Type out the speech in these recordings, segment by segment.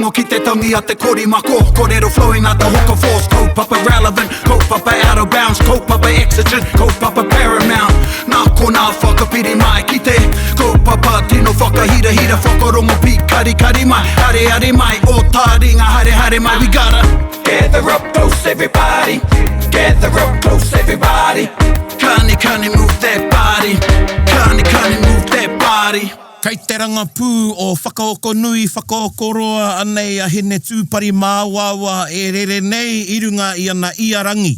Whakarongo ki te tangi a te korimako Korero flowing like the hook of force Kaupapa relevant, kaupapa out of bounds Kaupapa exigent, kaupapa paramount Nā konā whakapiri mai ki te Kaupapa tino whakahirahira Whakarongo pīkarikari mai Areare mai, o tāringa haere haere mai We gotta gather up close everybody Gather up close everybody Kani kani move that body Kani kani move that body Kei te rangapū o Whakaokonui, Whakaokoroa anei a Hinetūpari Māoaoa e rere nei i runga i ana ia rangi.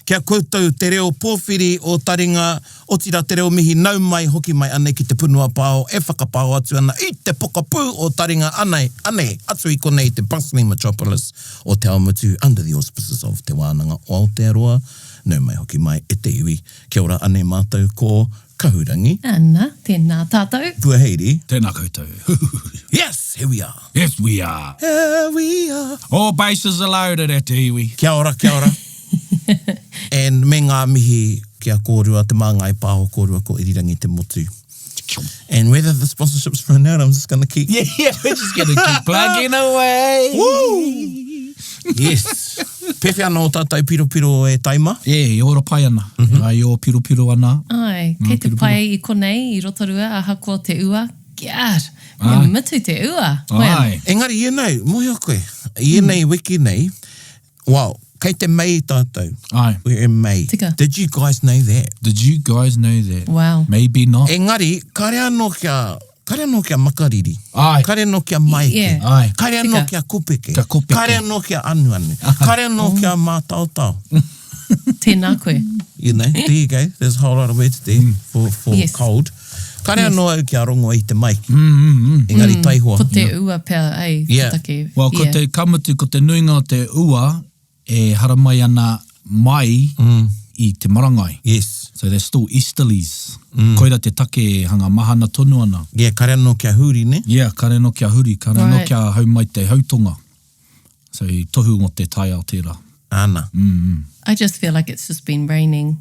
Ki a koutou te reo pōwhiri o taringa, otirā te reo mihi nau mai hoki mai anei ki te punua pao e whakapao atu ana i te pokapū o taringa anei, anei, atu i konei i te bustling metropolis o Te Awamutu under the auspices of Te Wānanga o Aotearoa. Nau mai hoki mai e te iwi. Kia ora anei mātou ko Kahurangi. Ana, tēnā tātou. Puaheiri. Tēnā koutou. Yes, here we are. Yes, we are. Here we are. All bases are loaded e te iwi. Kia ora, kia ora. And me ngā mihi ki a kōrua, Te Māngai Pāho kōrua ko Irirangi Te Motu. And whether the sponsorship's run out, I'm just gonna keep... Yeah, yeah, we're just gonna keep plugging away. Woo! Yes. Pewhea ana o tātou piropiro e Taima? Yeah, e ora pai ana. Mm -hmm. Ai, o piropiro ana. Ai, kei te pai i konei, i Rotorua, ahakoa te ua. God, me mutu te ua. Ai. Engari, you know, mohio koe, i enei mm. wiki nei, Well, kei te May tātou. Aye. We're in May. Tika. Did you guys know that? Did you guys know that? Wow. Maybe not. Engari, kare anō kia, kare anō kia makariri. Aye. Kare anō kia maeke. Yeah. Aye. Kare anō Tika. kia kopeke. Kia kopeke. Kare anō kia anuanu. Kare anō kia mātaotao. Tēnā koe. You know, there you go. There's a whole lot of words there for, for Yes. cold. Kare anō au kia rongo i te maiki. Engari taihoa. Ko te ua pea, ai, te Yeah. take. Well, ko yeah. te, ka mutu, ko te nuinga o te ua e haramai ana mai i te marangai. Yes. So they're still easterlies. Koira te take e hanga mahana tonu ana. Yeah, kare anō kia huri, ne? Yeah, kare anō kia huri, kare anō Right. kia hau mai te hautonga. So he tohu mō te taiao tērā. Ana. I just feel like it's just been raining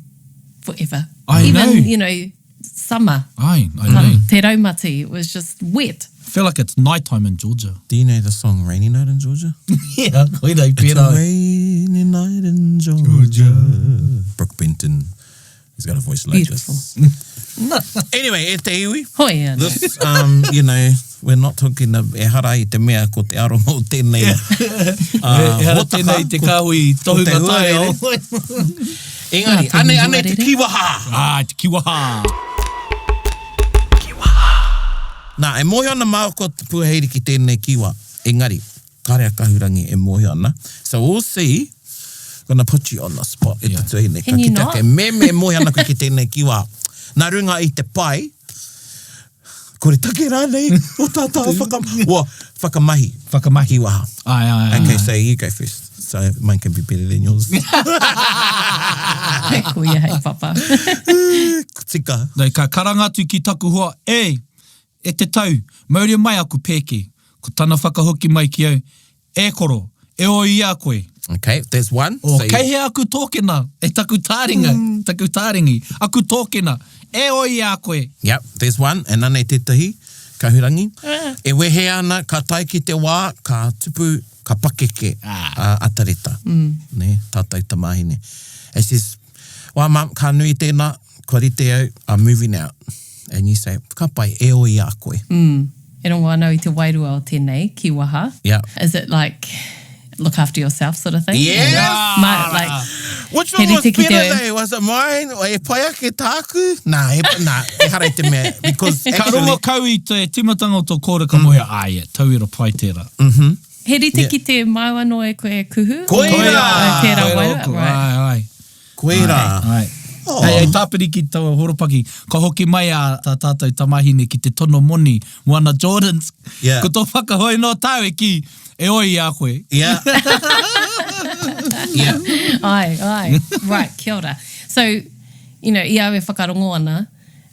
forever. I Even, know. you know, summer. Ai, I know. Te raumati, it was just wet. Feel like it's night time in Georgia. Do you know the song Rainy Night in Georgia? Yeah, koira i It's a pērā. rainy night in Georgia. Brooke Benton. He's got a voice like Beautiful. this. Anyway, e te iwi. Hoi anō. This, um, you know, we're not talking of, ehara i te mea ko te aronga o tēnei. Uh, Ehara hōtaka, tēnei te ko- kāhui ko te tohunga taiao. huarere. Engari, Nā te anei, anei te huarere. kiwaha! Ah, te kiwaha! Nā, e mōhio ana māua ko te puaheiri ki tēnei kiwa, engari, Kare a Kahurangi e mōhio ana. So we'll see. Gonna put you on the spot e te tuahine. Ka Can you kite not? ake, me me mōhio ana koe ki tēnei kiwa. Nā runga i te pai, kore take rānei o tā tāua whaka, wa, whakamahi. Whakamahi. Kiwaha. Ai, ai, ai. Okay, so you go first. So mine can be better than yours. Ko ia hei papa. Tika. Nei, ka karanga atu ki taku hoa, e, E te tau, mauria mai aku pēke. Ko tana whakahoki mai ki au, E koro, e oi i a koe. Okay, there's one. O, So you- kei hea aku tōkena, e taku tāringa, taku tāringi, aku tōkena, e oi i a koe. Yep, there's one, and anei tētahi, kahurangi. E wehe ana, ka tae ki te wā, ka tupu, ka pakeke a Atareta, nē, tātou tamāhine. And she says, Well, mum, ka nui tēnā, kua rite au, I'm moving out. And you say, ka pai, e oi a koe. Mm. E rongo ana i te wairua o tēnei, kiwaha. Yeah. Is it like, look after yourself sort of thing? Yes! Ma, like, Which one He was rite ki better te- though? Was it mine? E pai ake tāku? Nā, e, nā, ehara i te mea. Because Ka actually, rongo kau i te timatanga o tō kōrero ka moe, ah, yeah, tauira pai tērā. He rite Yeah. ki te mau anō e koe e kuhu? Koira! Koira! Tērā Koira wairua, oku, right. Ai, ai. Koirā. Ai. Oh. Hei, hei tāpiri ki taua horopaki, ka hoki mai a tā tātou tamahine ki te tono moni mō ana Jordans. Yeah. Ko tō whakahoi nō tāu e kī, e oi i a koe. Yeah. yeah. Ai, ai. Right, kia ora. So, you know, i au e whakarongo ana,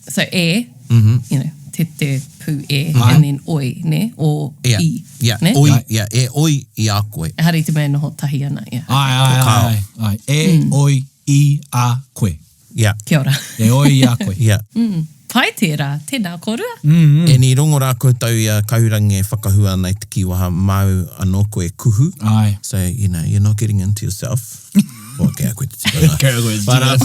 so e, mm -hmm. you know, te, te pū e, and then oi, ne, o yeah. i. Yeah, Ne? oi, yeah, e oi i a koe. Ehara i te mea e noho tahi ana, yeah. Ai, ai, Ko ai, ai. E, mm. oi, i a koe. Yeah. Kia ora. E oi i a koe. Yeah. Mm. Pai tērā. Tēnā kōrua. And i rongo rā koutou i a Kahurangi e whakahua ana i te kīwaha māu anō koe kuhu. Āe. So, you know, you're not getting into yourself. Well, kei a koe te tikanga. Kei a koe te But, um,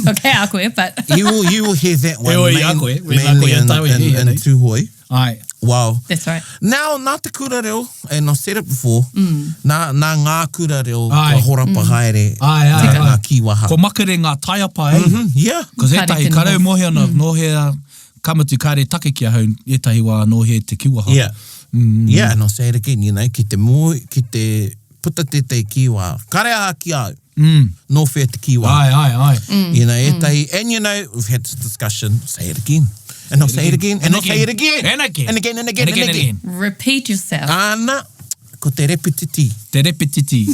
Oh, kei a koe, but. you will, you will hear that one Heoi, i a koe, wēnā koe mainly e in, tau e in, hē in nei. Tūhoe. Āe. Wow. That's right. Now, nā te kura reo, and I've said it before, nā, nā ngā kura reo Āe. kua horapa haere Āe, āe, ngā, āe. ngā kīwaha. Ko makere ngā taiapa, eh? Mm, yeah. Cause Kāre ētahi te karau noho. mohi ana, mm. nō hea, ka mutu kāre take ki ahau, ētahi wā nō hea te kīwaha. Yeah. Mm. Yeah, and I'll say it again, you know, ki te moe, ki te puta tētahi kīwaha. Kare aha ki au, Mm. nō whea te kīwaha. Āe, āe, āe. Mm. You know, ētahi, and you know, we've had this discussion, say it again. And I'll say it again, and I'll say it again. And again. And again, and again, and again. Repeat yourself. Ana, ko te repetiti. Te repetiti.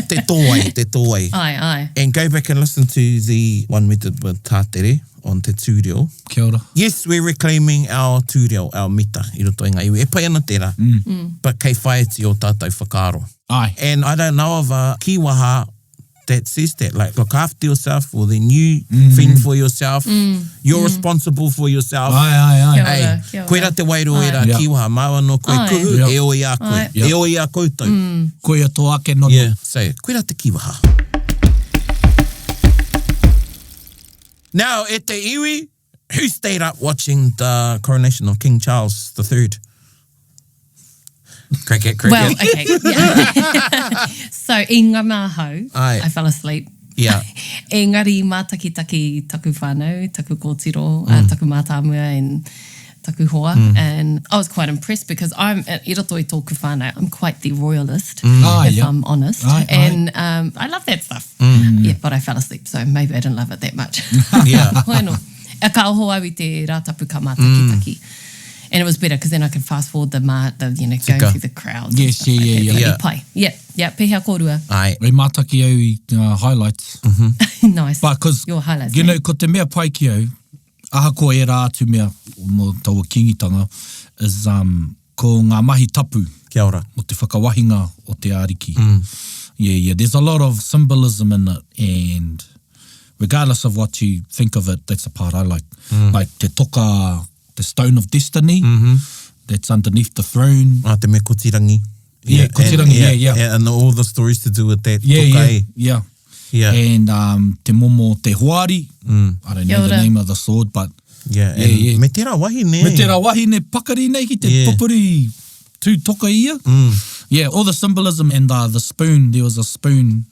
Te tōai, te tōai. Āe, āe. And go back and listen to the one we did with Tātere on te tūreo. Kia ora. Yes, we're reclaiming our tūreo, our mita i roto i ngā iwi. E pai ana tērā. But kei whāiti ō tātou whakaaro. Āe. And I don't know of a kīwaha that says that. Like, look after yourself or then you fend for yourself. You're responsible for yourself. Āe, āe, āe. Kia ora, Ei, kia ora. koira te wairua Āe. ērā Yeah. kīwaha. Māu anō koe Āe. kuhu, Yeah. e oi a koe. Āe. E oi a koutou. Koia tō ake nono. Yeah. So, koira te kīwaha. Now, e te iwi, who stayed up watching the coronation of King Charles III? Cricket, cricket. Well, okay. Yeah. so, i ngana ahau, Āe. I fell asleep. Yeah. Engari mātakitaki taku whānau, taku kōtiro, Mm. uh, taku mātāmua and taku hoa. And I was quite impressed because I'm, i roto i tōku whānau, I'm quite the royalist, Mm. Ah, if yeah. I'm honest. Aye, aye. and um, I love that stuff. Mm. Yeah, but I fell asleep, so maybe I didn't love it that much. Yeah. Hoi anō. A ka oho au i te Rātapu ka mātakitaki. And it was better because then I could fast forward the, ma, the you know, going Tika. through the crowds. and Yes, stuff yeah, like yeah, that. yeah. But i Yeah. pai. Yeah, yeah. Pēhea kōrua. Āe. I mātaki au i ngā highlights. nice. But cause, Your highlights, you know, mate. ko te mea pai ki au, ahakoa ērā atu mea mō taua kīngitanga, is um, ko ngā mahi tapu Kia ora. o te whakawahinga o te Ariki. Yeah, yeah, there's a lot of symbolism in it and regardless of what you think of it, that's the part I like. Like te toka, the stone of destiny, that's underneath the throne. Ah, te mea Kotirangi. Yeah, Kotirangi, and, yeah, yeah. And all the stories to do with that Yeah, toka yeah, e. yeah. Yeah. And um, te momo te hoari, I don't know Kia the ora. name of the sword, but Yeah, Yeah, and yeah. me tērā wahine. Me tērā wahine pakari nei ki te Yeah. pupuri tū toka ia. Yeah, all the symbolism and the, the spoon, there was a spoon,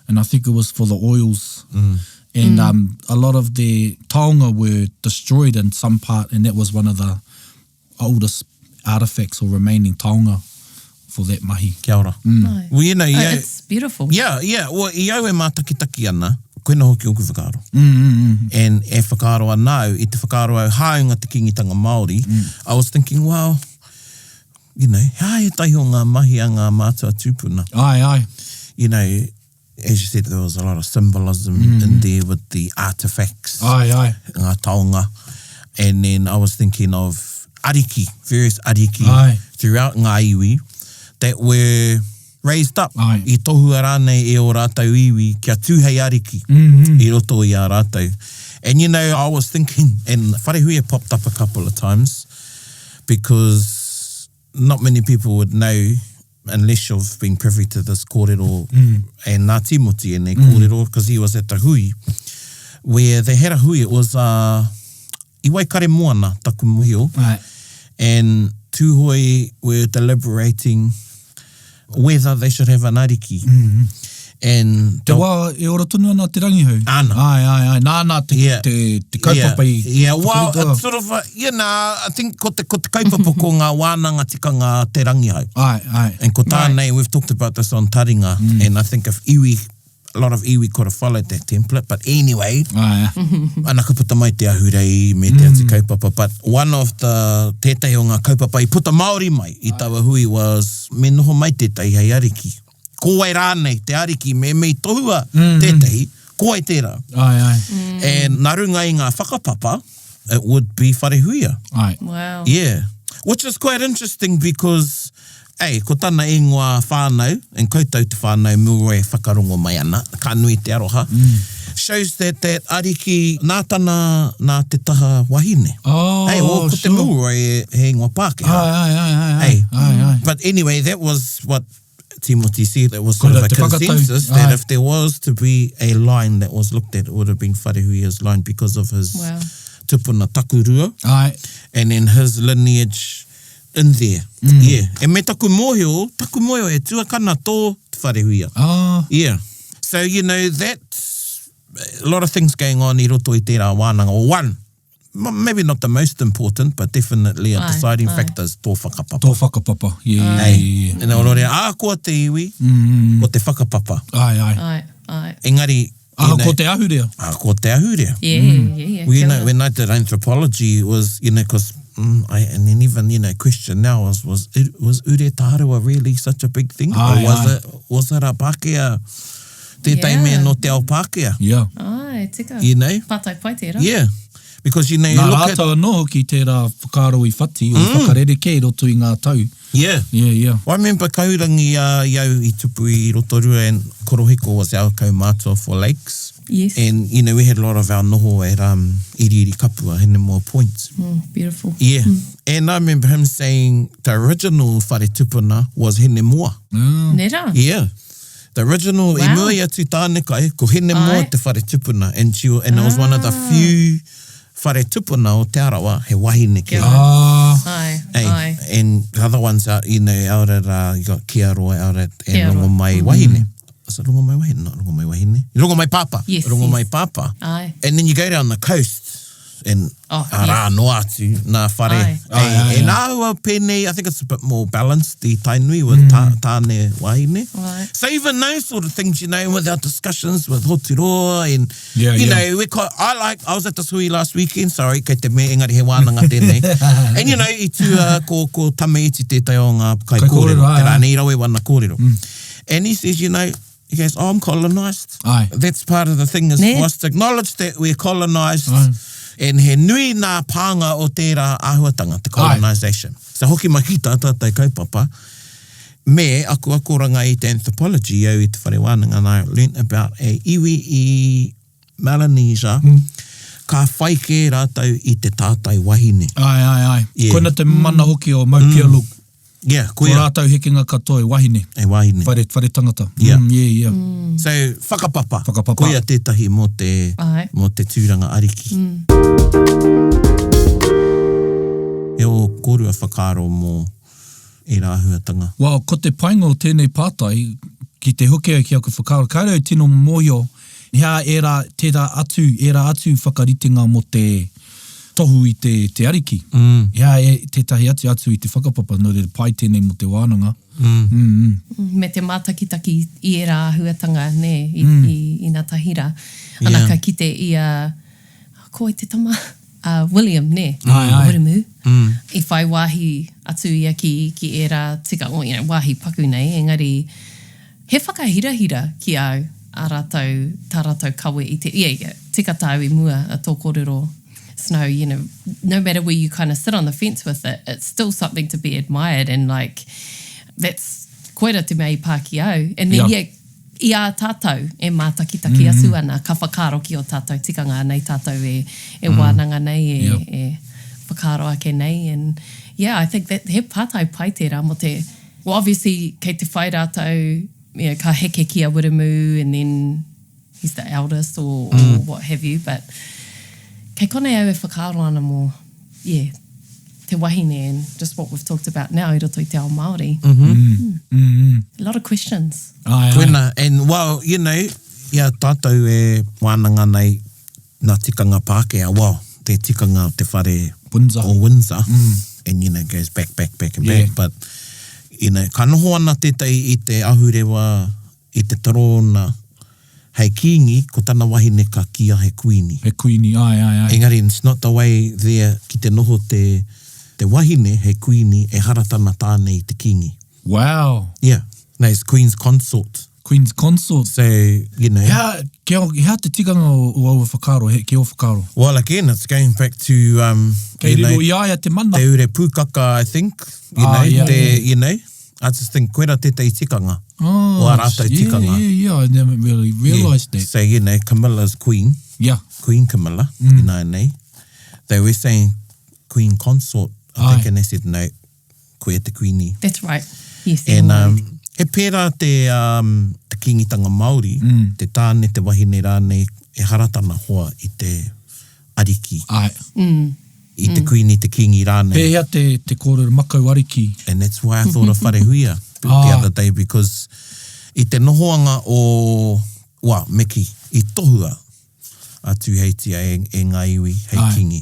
and I think it was for the oils. And um, a lot of the taonga were destroyed in some part, and that was one of the oldest artifacts or remaining taonga for that mahi. Kia ora. No. Well, you know, Oh, i au, it's beautiful. yeah, yeah, well, i au e mātakitaki ana, koina hoki oku whakaaro. Mm, mm, mm. And e whakaaro ana au, i te whakaaro au hāunga te Kīngitanga Māori, I was thinking, well, you know, he aha ētahi o ngā mahi a ngā mātua tūpuna? Aye, aye. You know, as you said, there was a lot of symbolism in there with the artifacts, Aye, aye. ngā taonga. And then I was thinking of ariki, various ariki Aye. throughout ngā iwi that were raised up Aye. i tohua rānei e ō rātou iwi kia tū hei ariki i roto i a rātou. And you know, I was thinking, and Wharehuia popped up a couple of times because not many people would know unless you've been privy to this kōrero and nā Timoti ēnei kōrero because he was at the hui where they had a hui, it was uh, i Waikaremoana taku mohio Right. and Tūhoe were deliberating whether they should have an ariki. And Te wā e ora tonu ana te Rangihau. Ana. Aye, aye, aye. Nāna te, Yeah. te, te kaupapa i Yeah, well, whakaritoa. it's sort of, a, you know, I think ko te, ko te kaupapa ko ngā wānanga tikanga a te Rangihau. Aye, aye. And ko tānei, we've talked about this on Taringa, and I think if iwi, a lot of iwi could have followed that template, but anyway, Aye. ana ka puta mai te ahurei me te atu kaupapa, but one of the, tētahi o ngā kaupapa i puta Māori mai i taua hui was, me noho mai tētahi hei ariki. Ko wai rānei te ariki me me i tohua tētahi, ko wai tērā. Aye, aye. And nā runga i ngā whakapapa, it would be Wharehuia. Aye. Wow. Yeah. Which is quite interesting because, ei, ko tana ingoa whānau, and koutou te whānau Milroy e whakarongo mai ana, ka nui te aroha. shows that that ariki nā tana, nā te taha wahine. Oh, Hey, well, ko te sure. Milroy he, he ingoa Pākehā. Ai, ai, ai, ai, ai. Hey. Ai, ai. But anyway, that was what Timoti said. It was sort Koira of a te whakatau. consensus that Aye. if there was to be a line that was looked at, it would have been Wharehuia's line because of his Wow. tupuna takurua Ai. and then his lineage in there. Mm. Yeah. And me taku mōhio, taku mōhio he tuakana tō Te Wharehuia. Ah. Yeah. So, you know, that's a lot of things going on i roto i tērā wānanga. Or one, maybe not the most important, but definitely a Aye, deciding aye. factor is tō whakapapa. Tō whakapapa. Yeah, yeah, Hey. yeah, yeah. And nō reira, ahakoa te iwi, ko te whakapapa. Ai, ai. Ai, ai. Engari, you Ahakoa know, te ahurea. ahakoa te ahurea. Yeah, yeah, yeah. Well, you Kia know, ora. when I did anthropology, it was, you know, because mm, I, and then even, you know, question now was, was, it, was Ure Tārewa really such a big thing? Aye, or was aye. it, was it a Pākehā, tētahi Yeah. mea no te ao Pākehā, Yeah. Ai, tika. you know? Pātai pai tērā. Yeah. Because, you know, you Nā look at... rātou anō hoki tērā whakaaro i whati, o whakarerekē i roto i ngā tau. Yeah. Yeah, yeah. Well, I remember Kahurangi uh, i au i tupu i Rotorua and Korohiko was our kaumātua for lakes. Yes. And, you know, we had a lot of our noho at um, Iriiri Kapua, Hinemoa Point. Mm, beautiful. Yeah. And I remember him saying the original whare tupuna was Hinemoa. Nera? Yeah. The original, i Wow. mua i a Tūtānekai, ko Hinemoa Ai. te whare tupuna. And, she, and it was one of the Ah. few whare tupuna o Te Arawa, he wahine kē. Ah. Ai, Hey, ai. and the other ones are, you know, out at, uh, you got Kearoa out at, and Kearoa. Rongomai Wahine. Is it Rongomai Wahine? Not Rongomai Wahine. Rongomai Papa. Yes, Rongomai yes. Papa. Ai. And then you go down the coast and Oh, arā yes. noa atu nā whare. Ai. Hey, Ai, ai, and ai. āhua pēnei, I think it's a bit more balanced, the Tainui with mm. tā, tāne wahine. Right. So even those sort of things, you know, with our discussions with Hoturoa and, Yeah, you yeah. know, we quite, I like, I was at this hui last weekend, sorry, kei te me, engari he wānanga tēnei. and you know, i tū uh, ko, ko Tameiti tētai o ngā kaikōrero, Kaikōrero, ai, te ai. rānei rawe wana kōrero. And he says, you know, he goes, oh, I'm colonised. Ai. That's part of the thing is Nē. for us to acknowledge that we're colonised. Ai. And he nui nā pānga o tērā āhuatanga, te colonisation. So hoki mai ki tā tātou kaupapa, me aku akoranga i te anthropology au i te whare wānanga and I learnt about a iwi i Melanesia, ka whai kē rātou i te tātai wahine. Ai, ai, ai. Yeah. Koina te mana hoki o Mau Piailug. Yeah, Ko koia. rātou hekenga katoa e wahine. E wahine. Whare, whare tangata. Yeah. Mm, yeah, yeah. So, whakapapa. Whakapapa. Koia tētahi mō te, Ai. mō te tūranga ariki. E ō kōrua whakaaro mō ērā āhuatanga. Well, ko te painga o tēnei pātai, ki te hoki au ki aku whakaaro, kāore au tino mōhio he aha ērā, tērā atu, ērā atu whakaritenga mō te tohu i te, te ariki. Mm. He aha e, tētahi atu atu i te whakapapa, nō reira pai tēnei mō te wānanga. Mm. Mm, mm. Me te mātakitaki i ērā āhuatanga, nē, i, mm. i, i Natahira. Ana Yeah. ka kite i a, ko wai te tama? A William, nē? Ai, ai. Wiremu. Mm. I whai wāhi atu ia ki, ki ērā tika, well, you know, wāhi paku nei, engari he whakahirahira ki au a rātou, tā rātou kawe i te, yeah, yeah, tika tāu i mua a tō kōrero Snow, you know, no matter where you kind of sit on the fence with it, it's still something to be admired and like, that's koira te mea i pā ki au. And then, Yeah. yeah, i a tātou e mātakitaki atu ana, ka whakaaro ki ō tātou tikanga anei tātou e, e wānanga nei, e, Yeah. e whakaaro ake nei. And yeah, I think that he pātai pai tērā mō te, well obviously kei te whai rātou, you know, ka heke ki a Wiremu and then he's the eldest or, or what have you, but kei konei au e whakaaro ana mō, yeah, te wahine and just what we've talked about now i roto i te ao Māori. Mm, mm. A lot of questions. Ai, ai. Koina, and well, you know, i a tātou e wānanga nei nā tikanga Pākehā, well, te tikanga o te whare Windsor. o Windsor, and you know, goes back, back, back and Yeah. back, but, you know, ka noho ana tētahi i te ahurewa, i te torōna, hei kīngi, ko tana wahine ka kīia he kuini. He kuini, ai, ai, ai. Engari, it's not the way there ki te noho te, te wahine he kuini, ehara tana tāne i te kīngi. Wow. Yeah. No, it's Queen's Consort. Queen's Consort. So, you know. He aha, ki o, he aha te tikanga o, o aua whakaaro, he, ki ō whakaaro? Well, again, it's going back to, um, Kei you riro know, i a ia te mana. te ure pūkaka, I think, you Ah, know, yeah. te, you know. I just think koira tētahi tikanga. Oh, o ā rātou yeah, tikanga. Yeah, yeah, I never really realised yeah. that. So, you know, Camilla's queen. Yeah. Queen Camilla, mm. ināianei. They were saying queen consort, I think, and they said, no, koe te kuini. That's right. Yes. And, um, he pērā te, um, te kīngitanga Māori, mm. te tāne, te wahine rānei, ehara tana hoa i te ariki. Ai. Mm. I te mm. kuini, te kīngi rānei. Pēhea te, te kōrero makau ariki? And that's why I thought of Wharehuia the ah. other day, because i te nohoanga o, well, Miki, i tohua a Tūheitia e, e ngā iwi hei Ai. kīngi.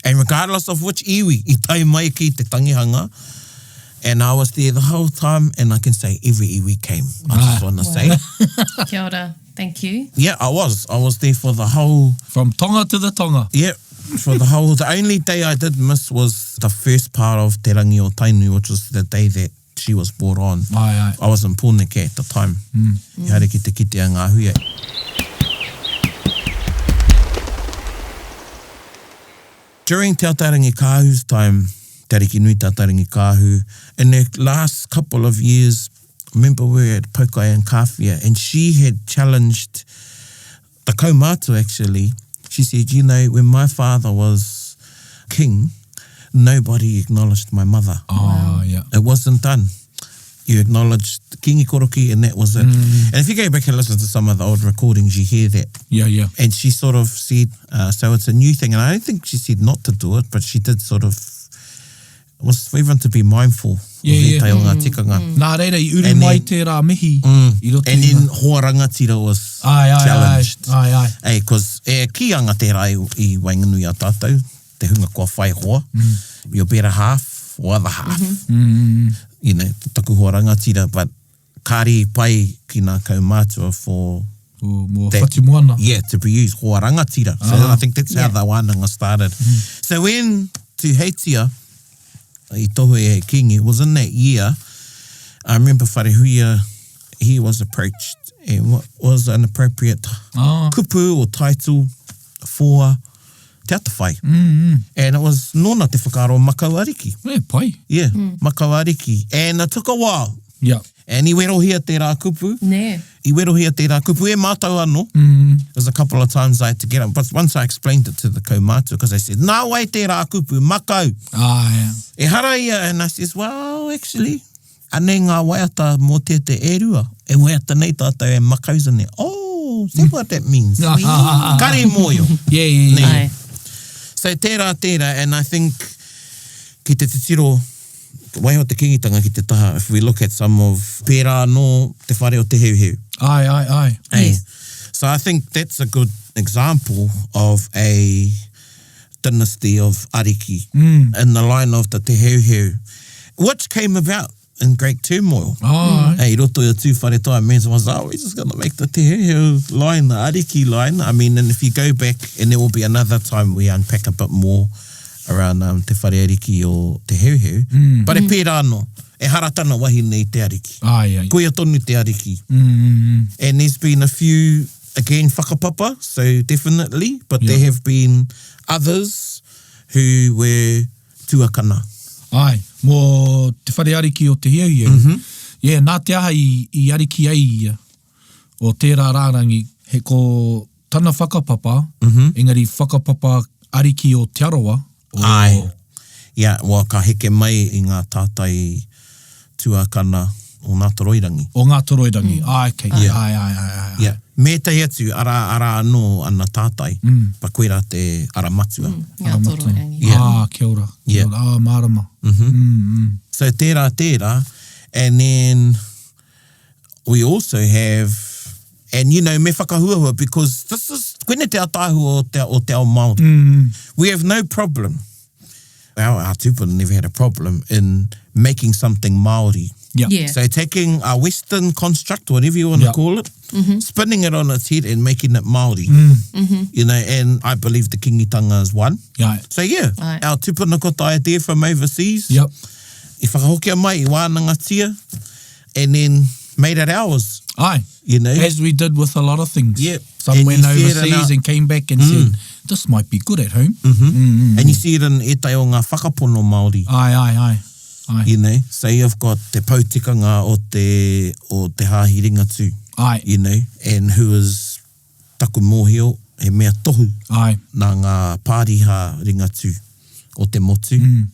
And regardless of which iwi i tae mai ki te tangihanga, and I was there the whole time, and I can say every iwi came. I just Ai. want to say. Kia ora. Thank you. Yeah, I was. I was there for the whole... From Tonga to the Tonga. Yeah, for the whole... The only day I did miss was the first part of Te Rangi o Tainui, which was the day that she was brought on. Ai, ai. I was in Pōneke at the time. Mm. I haere ki te kite a ngā huia. During Te Ataarangi Kāhu's time, Te Arikinui Te Ataarangi Kāhu, in the last couple of years, remember we were at Poukai and Kāwhia, and she had challenged the kaumātua actually. She said, you know, when my father was king, nobody acknowledged my mother. Oh, yeah. It wasn't done. You acknowledged Kingi Koroki and that was it. Mm. And if you go back and listen to some of the old recordings, you hear that. Yeah, yeah. And she sort of said, uh, so it's a new thing. And I don't think she said not to do it, but she did sort of, was for everyone to be mindful Yeah, of yeah. ētahi o ngā tikanga. Nā reira, i uru And mai then- tērā mihi i roto And i then ngā... hoa rangatira was Ai, ai, ai, challenged. ai, ai. Ei, cause e kīanga tērā i, i waenganui a tātou, te hunga kua whai hoa, Mm. your better half or other half. You know, taku hoa rangatira, but kāri pai ki ngā kaumātua for O, mō that- Whatimoana. Yeah, to be used hoa rangatira. So Ah. I think that's how Yeah. the wānanga started. So when Tūheitia i tohu e Kingi, was in that year, I remember Wharehuia, he was approached and what was an appropriate Ah. kupu or title for Te Atawhai. Mm, And it was nōna te whakaaro Makau Ariki. E, pai. Yeah, Makau Ariki. And it took a while. Yeah. And i werohia tērā kupu. Nē. I werohia tērā kupu e mātou anō. Mm. There's a couple of times I had to get up. But once I explained it to the kaumātua, because they said, nā wai tērā kupu, makau. Ah, yeah. Ehara ia. And I says, well, actually, anei ngā waiata mō te te e rua. E waiata nei tātou e makausa nei. Oh, is that what that means? Kare mōio. Yeah, yeah, yeah. Ai. So tērā, tērā, and I think ki te titiro, waiho te kingitanga ki te taha, if we look at some of pērā anō te whare o Te Heuheu. Ai, ai, ai. Hey. Yes. So I think that's a good example of a dynasty of ariki in the line of the Te Heuheu, which came about in great turmoil. Ai. Hey, roto i a Tūwharetoa, man, someone was like, oh, we're just going to make the Te Heuheu line, the ariki line. I mean, and if you go back, and there will be another time we unpack a bit more around um, Te Whare Ariki o Te Heuheu. Mm. But e pērā anō, ehara tana wahine i te ariki. Ai, ai. Koia tonu te ariki. Mm, mm, mm. And there's been a few, again, whakapapa, so definitely, but there Yeah. have been others who were tuakana. Ai, mō te whare ariki o Te Heuheu. Mm -hmm. Yeah, nā te aha i, i ariki ai ia o tērā rārangi, he ko tana whakapapa, mm -hmm. engari whakapapa ariki o Te Arawa. O, Ai. Yeah, well, ka heke mai i ngā tātai tuakana o Ngātoroirangi. O Ngātoroirangi. Mm. Ai, kei, Yeah. ai, ai, ai, ai. Yeah. Me ētahi atu, arā, arā anō ana tātai, mm. but koirā te ara matua. Mm. Ngātoroirangi. Yeah. Ah, kia ora. Kia Yeah. ora. Ah, mārama. Mm -hmm. mm, mm. So tērā, tērā, and then we also have, and you know, me whakahuahua, because this is, koinei te ataahua o te, o te ao Māori. Mm. We have no problem. Our, our tūpuna never had a problem in making something Māori. Yeah. Yeah. So taking a Western construct, whatever you want to Yeah. call it, spinning it on its head and making it Māori. Mm. You know, and I believe the Kingitanga is one. Yeah. So yeah, Aye. our tūpuna ko te idea from overseas. Yep. I whakahokia mai, i wānangatia, and then made it ours, Aye. you know. As we did with a lot of things. Yep. Some And went you see it in overseas our- and came back and said, this might be good at home. Mm -hmm. And you see it in ētahi o ngā whakapono Māori. Aye, aye, aye. Aye. You know, so you've got te pou tikanga o te, o te Hāhi Ringatū. Aye. You know, and who is, taku mōhio, he mea tohu. Aye. Nā ngā pāriha Ringatū o te motu. Mm.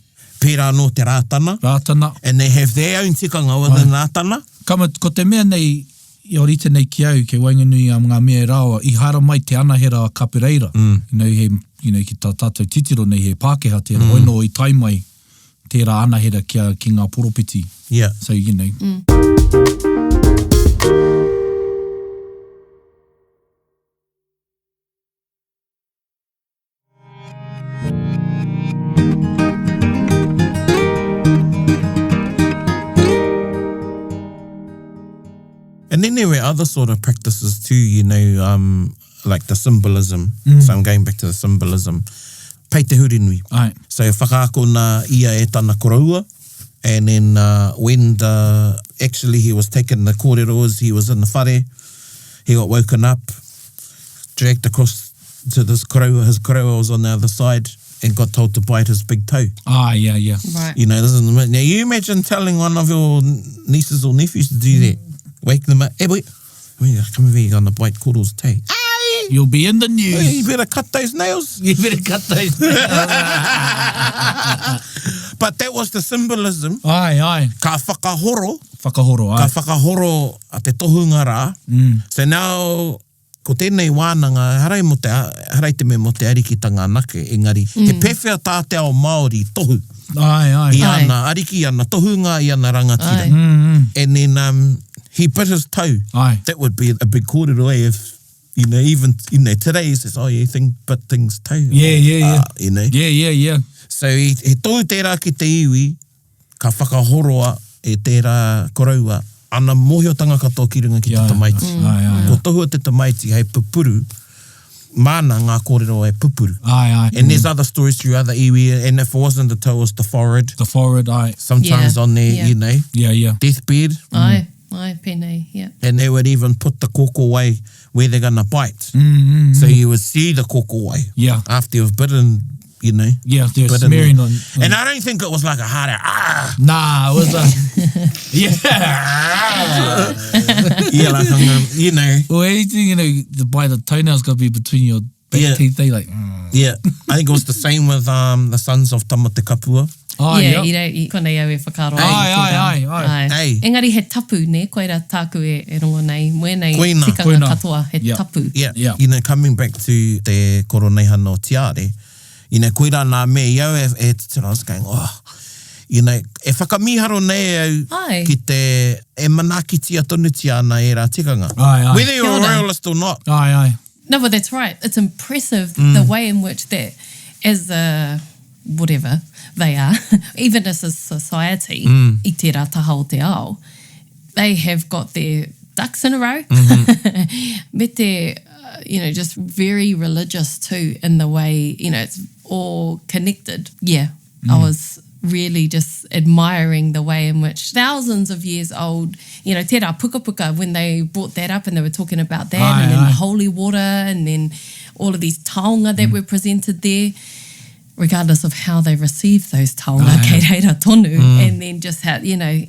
Pērā anō te Rātana. Rātana. And they have their own tikanga within Rātana. Ka mutu, ko te mea nei, i orite nei ki au, kei waenganui i ngā mea e rāua, i haere mai te anahera a Kapereira, mm. you know, he, you know, ki tā tātou titiro nei, he Pākehā tērā, mm. hoi nō i tae mai tērā anahera kia, ki ngā poropiti. Yeah. So, you know. Mm. And then there were other sort of practices too, you know, um, like the symbolism. Mm. So I'm going back to the symbolism. Pei te hurinui. Ai. So whakaakona ia e tana koroua. And then uh, when the, actually he was taken the kōrero he was in the whare, he got woken up, dragged across to this koroua, his koroua was on the other side and got told to bite his big toe. Ah, yeah, yeah. Right. You know, this is now you imagine telling one of your nieces or nephews to do that. Wake them up. Hey, wait. Come over here, you're gonna bite Koro's toe. Aye! You'll be in the news. You better cut those nails. You better cut those nails. But that was the symbolism. Aye, aye. Ka whakahoro. Whakahoro, aye. Ka whakahoro a te tohunga rā. Mm. So now, ko tēnei wānanga, ehara i mō te, ehara i te mea mō te arikitanga anake, engari, mm. he pēwhea tā te ao Māori tohu. Aye, aye. I ana ariki, i ana tohunga, i ana rangatira. Aye. Mm, mm. And then um, he bit his toe. Aye. That would be a big kōrero, eh, if, you know, even, you know, today he says, oh, you think bit things toe. Yeah, yeah, yeah. Uh, you know. Yeah, yeah, yeah. So he, he tohu tērā ki te iwi, ka whakahoroa e tērā koroua ana mōhiotanga katoa ki runga ki te tamaiti. Mm. Ai, ai, Ko tohua te tamaiti hei pupuru, māna ngā kōrero e pupuru. Ai, ai. And there's other stories through other iwi, and if it wasn't the toe, it was the forehead. The forehead, ai. Sometimes Yeah, on their, yeah. you know, Yeah, yeah. deathbed. Ai, ai, pēnei, yeah. And they would even put the kōkōwai where they're going to bite. Mm, mm, So you would see the kōkōwai Yeah. after you've bitten, you know. Yeah, they're bitten smearing there. on, on. And I don't think it was like a hard ah. Nah, it was a. yeah. Yeah, like I'm gonna, you know. Well, anything, you know, the, by the toenail's got to be between your back Yeah. teeth. They like. Mm. Yeah, I think it was the same with um, the sons of Tamatekapua. Oh, yeah, yeah. i rei, i konei au e whakaaro ai. Ai, i tērā. ai, ai, ai. Ai. Engari he tapu, nē, koira tāku e, e rongo nei, mwēnei Koina. tikanga Koina. katoa, he Yeah. tapu. Yeah. Yeah. You know, coming back to te koroneihana o Tiare, you know, koirā nā mea i au e, e titiro, I was going, oh, you know, e whakamīharo nei au Ai. ki te, e manaakitia tonutia ana ērā tikanga. Ai, ai. Whether you're Kia a ora. royalist or not. Ai, ai. No, but that's right. It's impressive the way in which that, as a whatever they are, even as a society, i tērā taha o te ao, they have got their ducks in a row. Me te, uh, you know, just very religious too in the way, you know, it's all connected. Yeah, I was really just admiring the way in which thousands of years old, you know, tērā pukapuka, when they brought that up and they were talking about that Aye, and then aye. holy water and then all of these taonga that were presented there, regardless of how they received those taonga, Aye. kei reira tonu, and then just how, you know,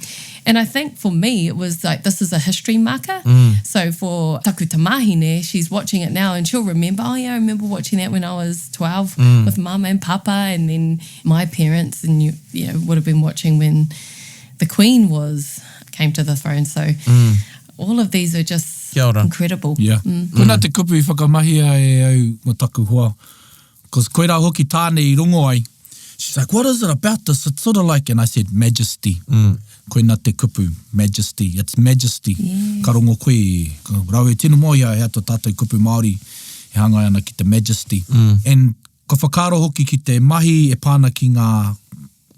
and I think for me, it was like, this is a history marker. So for taku tamahine, she's watching it now and she'll remember, oh yeah, I remember watching that when I was 12 with mum and papa and then my parents and you, you know, would have been watching when the Queen was, came to the throne. So all of these are just Kia ora. incredible. Yeah. Mm. Koina te kupu i whakamahia e au mo taku hoa. Cause koirā hoki tāne i rongo ai. She's like, what is it about this? It's sort of like, and I said, majesty. Mm. Koina te kupu, majesty. It's majesty. Yeah. Ka rongo koe, ka rau e tino moe ia, hea tō tātou kupu Māori e hāngai ana ki te majesty. Mm. And ka whakaaro hoki ki te mahi e pā ana ki ngā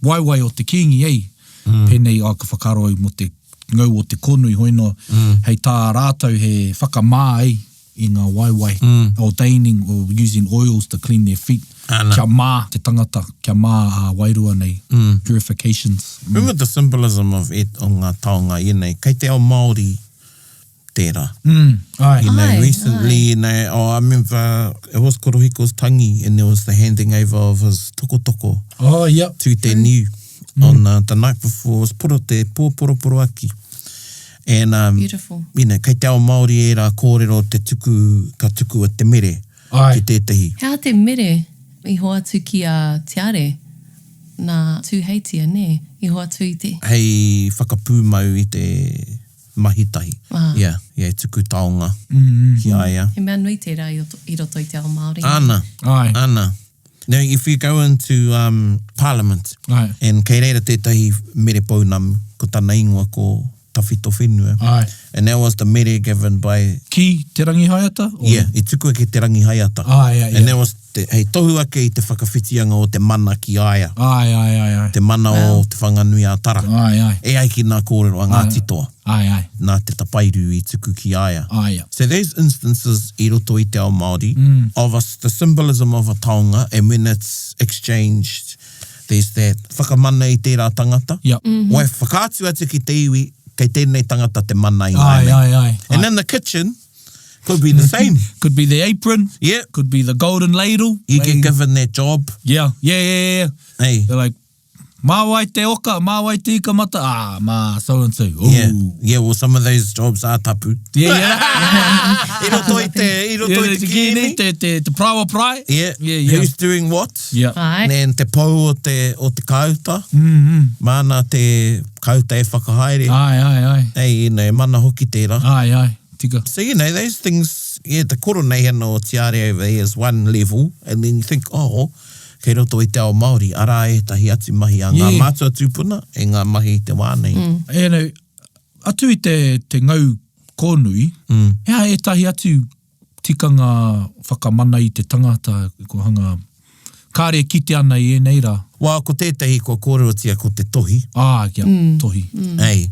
waewae o te Kīngi, ei. Mm. Pēnei, oh, ka whakaaro au mō te ngau o te kōnui, hoi no, mm. hei tā rātou he whakamā, ei, i ngā waewae, mm. ordaining or using oils to clean their feet. Ana. Kia mā te tangata, kia mā ā wairua nei, mm. purifications. Mm. Remember the symbolism of it o ngā taonga ēnei, kei te ao Māori tērā. Mm, ai. You know, Aye, recently, aye. you know, oh, I remember it was Korohiko's tangi and there was the handing over of his tokotoko Oh, yep. to te niu. On uh, the night before, was poro te pō poroporoaki. And, um, Beautiful. you know, kei te ao Māori ērā kōrero te tuku, ka tukua te mere Āe. ki tētahi. He aha te mere i hoatu ki a Tiare nā Tūheitia, nē? I hoatu i te. Hei whakapūmau i te mahi tahi. Ah. Yeah, yeah, tuku taonga ki a ia. He mea nui tērā i i roto i te ao Māori. Ana. Āe. Ana. Now, if you go into um, Parliament, Āe. and kei reira tētahi mere pounamu, ko tana ingoa ko Tawhito Whenua. Āe. And that was the mere given by... Ki Te Rangihaeata? Or? Yeah, i tukua ki Te Rangihaeata. Āe, yeah, yeah. And that was te, hei tohu ake i te whakawhitianga o te mana ki a ia. Āe, āe, āe, āe. Te mana o Te Whanganui-a-Tara. Āe, āe. E ai ki ngā kōrero a Ngāti Toa. Āe, āe. Nā te tapairu i tuku ki a ia. Āe, ia. So there's instances i roto i te ao Māori of a, the symbolism of a taonga and when it's exchanged there's that whakamana i tērā tangata. Yep. Wai whakaatu atu ki te iwi kei tēnei tangata te mana i Āe, nāianei. āe, āe. And in the kitchen could be the same. Could be the apron. Yeah. Could be the golden ladle. You get given that job. Yeah, yeah, yeah, yeah. Hey. They're like, Mā wai te oka, mā wai te ika mata, ah, mā so and so. Ooh. Yeah, yeah, well some of those jobs are tapu. Yeah, yeah. I roto i te, i roto i te kīni. Te, te, te paraoa parae. Yeah. Yeah, yeah. Who's doing what? Yeah. Āe. And te pou o te, o te kāuta. Mm -hmm. Māna te kāuta e whakahaere. Āe, āe, āe. Hey, you know, mana hoki tērā. Āe, āe, tika. So, you know, those things, yeah, te koroneihana o Tiare over there is one level, and then you think, oh, kei roto i te ao Māori, arā ētahi atu mahi a ngā Yeah. mātua tūpuna e ngā mahi i te wā nei. Mm. You know, atu i te, te ngau kōnui, mm. he aha ētahi atu tikanga whakamana i te tangata, ko hanga, kāre e kite ana i ēnei rā? Well, ko tētahi kua kōrerotia ko te tohi. Ah, kia, mm. tohi. Mm. Hey.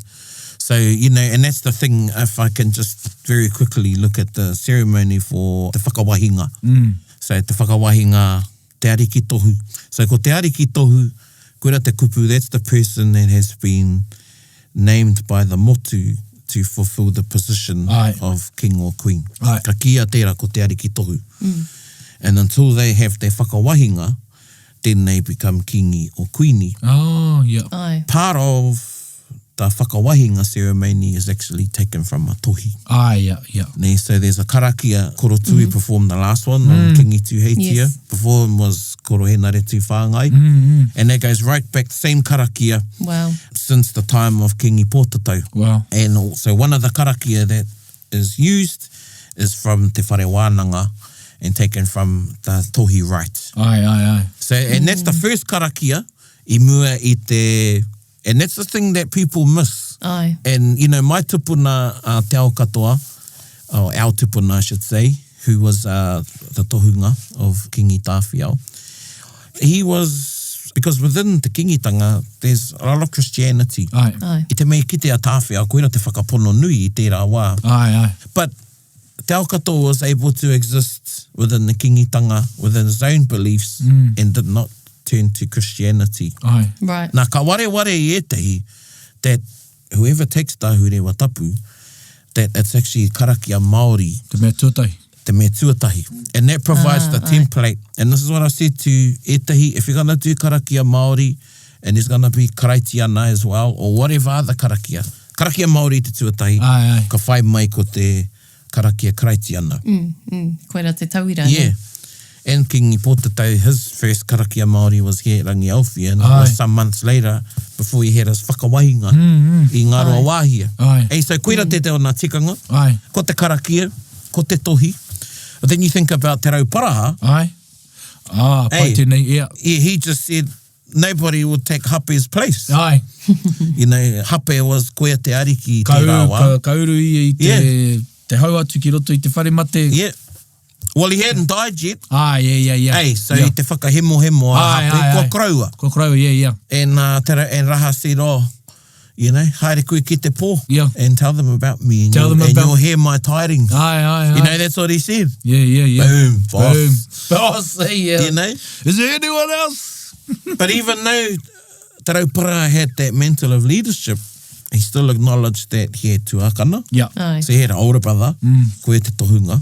So, you know, and that's the thing, if I can just very quickly look at the ceremony for te whakawahinga. Mm. So, te whakawahinga, te ariki tohu. So, ko te ariki tohu, koira te kupu, that's the person that has been named by the motu to fulfill the position Aye. of king or queen. Aye. Ka kīia tērā ko te ariki tohu. And until they have their whakawahinga, then they become kingi or queenie. Oh, yeah. Aye. Part of the whakawahinga ceremony is actually taken from a tohi. Aye, yeah, yeah. Ne, so there's a karakia, Koro Tui performed the last one on Kingi Tuheitia. Yes. Before him was Koro Henare Tūwhāngai. And that goes right back, same karakia, Wow. since the time of Kingi Pōtatau. Wow. And also one of the karakia that is used is from Te Whare Wānanga and taken from the tohi rite. Aye, aye, aye. So, and that's the first karakia i mua i te, and that's the thing that people miss. Aye. And, you know, my tupuna uh, Te Ao Katoa, or our tupuna, I should say, who was uh, the tohunga of Kingi Tāwhiao, he was, because within te Kingitanga, there's a lot of Christianity. Aye. Aye. I te mea kite a Tāwhiao, koira te whakapono nui i tērā wā. Aye, aye. But Te Ao Katoa was able to exist within the Kingitanga, within his own beliefs, and did not turn to Christianity. Aye. Right. Nā, ka wareware i ētahi that whoever takes the ahurewa tapu, that it's actually karakia Māori Te mea tuatahi. te mea tuatahi. And that provides Ah, the aye. template. And this is what I said to ētahi, if you're gonna do karakia Māori, and there's gonna be karaitiana as well, or whatever other karakia. Karakia Māori te tuatahi, Aye, aye. ka whai mai ko te karakia karaitiana. Mm, mm. Koira te tauira. Yeah. ne? And Kingi Pōtatau, his first karakia Māori was here at Rangiaowhia, and it Aye. was some months later before he had his whakawahinga i Ngāruawāhia. Wāhia. Aye. Hey, so koira mm. te te o ngā tikanga, Aye. ko te karakia, ko te tohi. But then you think about Te Rauparaha, Aye. Ah, pai Hey. tēnei, yeah. he, he just said nobody would take Hape's place. Aye. You know, Hape was koia te ariki i Ka tērā uru, wā. ka, ka uru ia i te, Yeah. te hau atu ki roto i te whare mate. Yeah. Well, he hadn't died yet. Ah, yeah, yeah, yeah. Hey, so yeah. i te whakahemohemo a Aye, Hape, aye, kua aye. koroua. Kua koroua, yeah, yeah. And, uh, te, and Raha said, oh, you know, haere koe ki te pō. Yeah. And tell them about me. And, Tell you'll, them and about- you'll hear my tidings. Aye, aye, aye. You know, that's what he said. Yeah, yeah, yeah. Boom, boss. Boom. Boss, yeah. You know? Is there anyone else? But even though Te Rauparaha had that mantle of leadership, he still acknowledged that he had tuakana. Yeah. Aye. So he had an older brother, mm. koe te tohunga.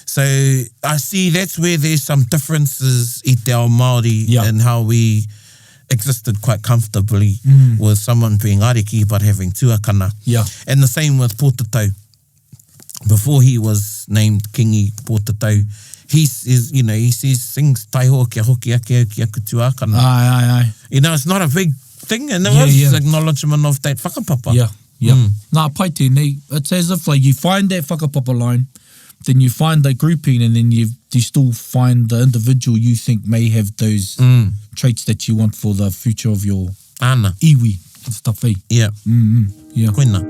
So I see that's where there's some differences i te ao Māori Yeah. in how we... existed quite comfortably mm. with someone being ariki but having tuakana. Yeah. And the same with Pōtatau. Before he was named Kingi Pōtatau, he is, you know, he says things taihoa kia hoki ake au ki aku tuakana. Ai, ai, ai. You know, it's not a big thing and there yeah, was yeah. acknowledgement of that whakapapa. Yeah, yeah. Mm. Nā, pai tēnei. It's as if like you find that whakapapa line, then you find the grouping and then you, you still find the individual you think may have those mm. traits that you want for the future of your Ana. iwi and stuff, eh? Yeah. Mm, mm, yeah. Koina.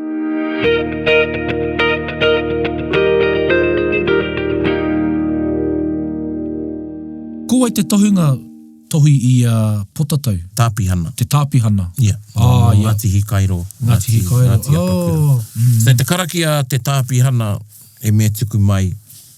Ko wai te tohunga tohi i a Potatau? Tāpihana. Te Tāpihana. Yeah. Ah, yeah. Ngāti Hikairo. Ngāti Hikairo. Ngāti Apakura. Oh. Mm. So te karakia a te Tāpihana e mea tuku mai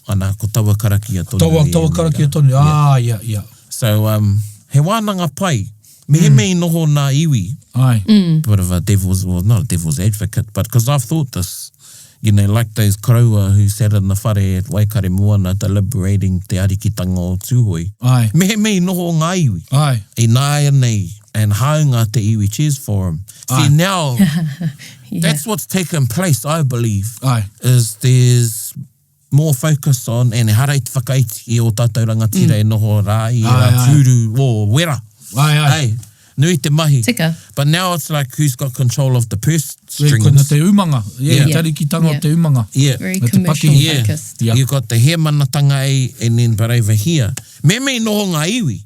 ana ko taua karakia tonu. Taua, taua karakia tonu. Ah, yeah, yeah. So, um, he wānanga pai. Mehemea i noho nā iwi. Ai. Bit of a devil's, well, not a devil's advocate, but because I've thought this, you know, like those koroua who sat in the whare at Waikaremoana deliberating te arikitanga o Tūhoe. Ai. Mehemea i noho ngā iwi. Ai. Ināianei, and hāunga te iwi Cheers Forum. See, Ai. now, Yeah. that's what's taken place, I believe, Ai. is there's more focus on, and ehara i te whakaiti i ō tātou rangatira e noho rā i ērā Ai, ai. tūru o wera. Ai, ai. Hey, nui te mahi. Tika. But now it's like who's got control of the purse Koina strings. te umanga. Yeah, Yeah. te arikitanga Yeah. o te umanga. Yeah. Very Me te commercial pakihi. Yeah. focused. Yeah. You've got the hēmanatanga e, and then but over here. Me me noho ngā iwi